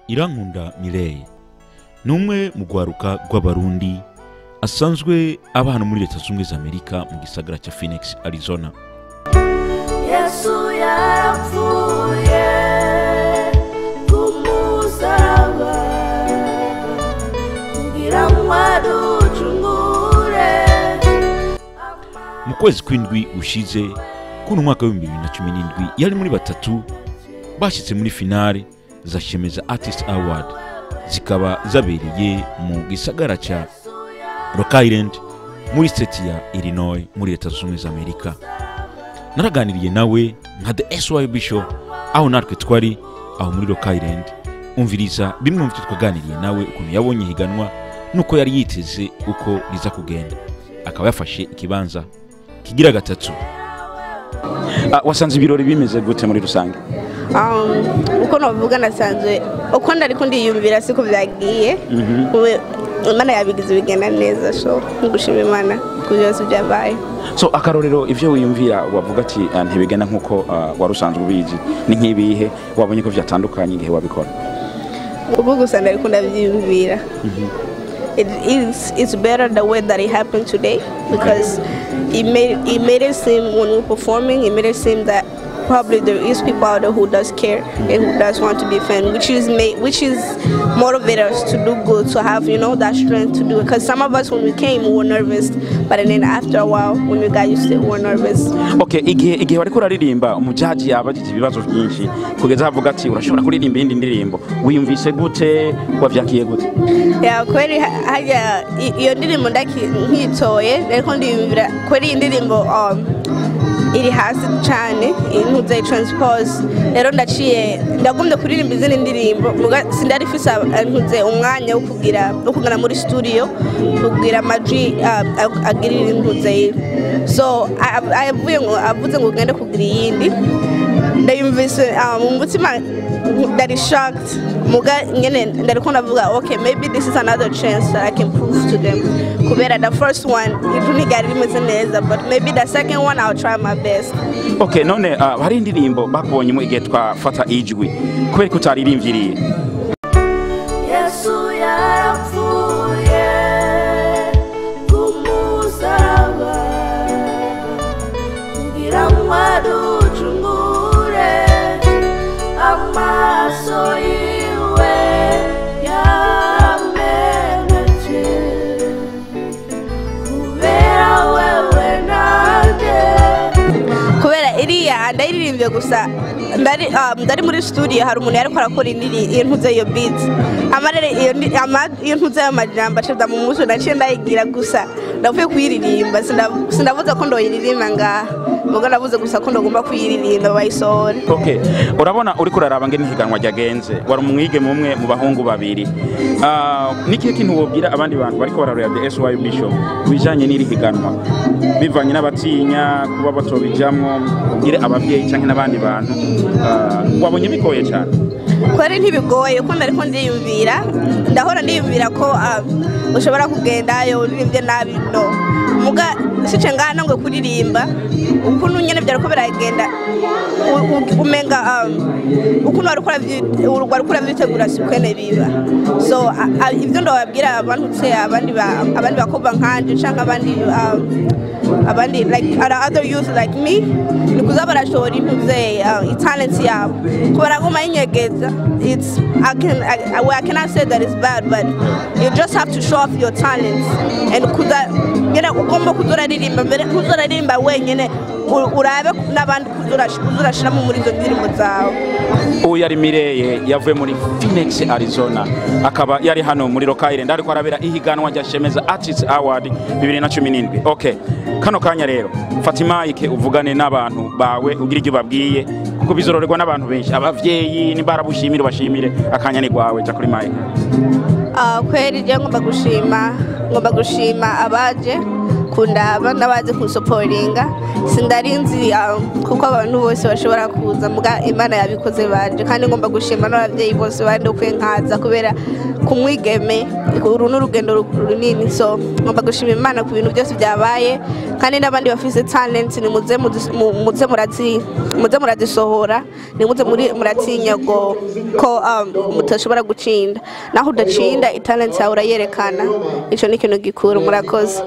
Irankunda Mireille ni umwe mu rwaruka rw'Abarundi asanzwe aba hano muri Leta Zunze Ubumwe za Amerika, mu gisagara cya Phoenix, Arizona. Yesu yarapfuye ku musaraba kugira ngo aducungure. Mu kwezi kw'indwi ushize kuno mwaka wa 2017, yari muri batatu bashyitse muri finale za Shemeza Artist Award, zikaba zabereye mu gisagara cya Rock Island, muri state ya Illinois, muri Leta Zunze Ubumwe za Amerika. Naraganiriye nawe nka The SYB Show, aho natwe twari aho muri Rock Island. Umviriza bimwe mu byo twaganiriye nawe, ukuntu yabonye ihiganwa nuko yari yiteze uko riza kugenda, akaba yafashe ikibanza kigira gatatu. Wasanze ibirori bimeze gute muri rusange? Uko navuga, nasanzwe uko ndariko ndiyumvira siko byagiye. Ubu Imana yabigize bigenda neza, so ngushima Imana ku byose byabaye. So akarorero, ivyo wiyumvira wavuga ati ntibigenda nkuko wari usanzwe ubizi, ni nk'ibihe wabonye ko vyatandukanye igihe wabikora? Ubu gusa ndariko ndabyiyumvira. It's better the way that it happened today because it made it seem, when we were performing, it made it seem that probably there is people out there who does care and who does want to be fan, which is motivate us to do good, to have that strength to do it, because some of us, when we came, we were nervous, but then after a while, when we got used to it, we were nervous. Okay, igihe wariko uraririmba, umujaji yabajije ibibazo byinshi kugeza avuga ati urashobora kuririmba iyindi ndirimbo. Wiyumvise gute? Wavyakiye gute? Yeah, kweli harya iyo ndirimbo nkitoye ariko ndiyumvira kweli iyi ndirimbo iri hasi cyane, intuze transpose. Rero ndaciye ndagumye kuririmba izindi ndirimbo, muga sindari fise ntuze umwanya wo kugira wo kugana muri studio kugira amajwi agirira intuze. So avuye ngo avuze ngo ugende kugira iyindi, ndayumvise mu mutima ndari shocked, muga nyene ndariko ndavuga, "Okay, maybe this is another chance that I can prove to them," kubera the first one ijwi ntiryari rimeze neza, but maybe the second one I'll try my best. Okay, none hari indirimbo bakubonyemo igihe twafata ijwi, kubera ko utaririmbiriye? Yesu yarapfuye ku musaraba kugira ngo aducungure, amaso yiwe yaramenetse kubera wewe nanjye. Kubera iriya ndayiririmbye gusa ndari muri studio, hari umuntu yariko arakora iyo ntuze, iyo beat amarere, iyo ntuze, ayo majambo acibwa mu mutwe, naciye ndayigira gusa. Ndavuye kuyiririmba, sindavuze ko ndoyiririmba ngaha, mugo ndavuze gusa ko ndagomba kuyiririmba bayisohore. Okay, urabona uriko uraraba ngene ihiganwa ryagenze, wari umwigeme umwe mu bahungu babiri. Nikihe kintu wobwira abandi bantu bariko barareba The SYB Show kubijanye n'iri higanwa, bivanye n'abatinya kuba batobijamwo, ubwire abavyeyi canke n'abandi bantu? Wabonye bigoye cyane? Kweri ntibigoye ko ndariko ndiyumvira, ndahora ndiyumvira ko ushobora kugendayo uririmbye nabi. No muga sice ngana ngo kuririmba ukuntu nyene vyariko biragenda, umenga ukuntu wariko uravyitegura si ukwene biba. So ivyo ndababwira abantu tse abandi bakobwa nkanje canke abandi like other youth like me, ni kuza barashora impuze talent yabo, kubera ngoma yinyegeza. It's I can I, well, I cannot say that it's bad, but you just have to show off your talents and kuza nyene ugomba kuza uraririmba mbere kuza uraririmba wenyene, urabe n'abandi kuza urashiramo muri izo ndirimbo zawe. Uyu yari Mireye, yavuye muri Phoenix, Arizona, akaba yari hano muri Rock Island ariko arabera ihiganwa rya Shemeza Artist Award 2017. Okay, kano kanya rero fata mic uvugane n'abantu bawe, ugira ibyo babwiye, kuko bizororerwa n'abantu benshi, abavyeyi nimbarabushimire bashimire. Akanya ni gwawe, ja kuri mic. Kweri je ngomba gushima abaje. Kundaba n'abaje kunsoporinga. Sindarinzi kuko abantu bose bashobora kuza, muga Imana yabikoze baje. Kandi ngomba gushima n'ababyeyi bose bandekuye nkaza, kubera kumwigeme uru ni urugendo runini. So ngomba gushima Imana ku bintu byose byabaye. Kandi n'abandi bafise talent, nimuze muze murazisohora, nimuze muri muratinya ngo ko mutashobora gucinda. Naho udacinda, italent yawe urayerekana. Ico ni ikintu gikuru. Murakoze.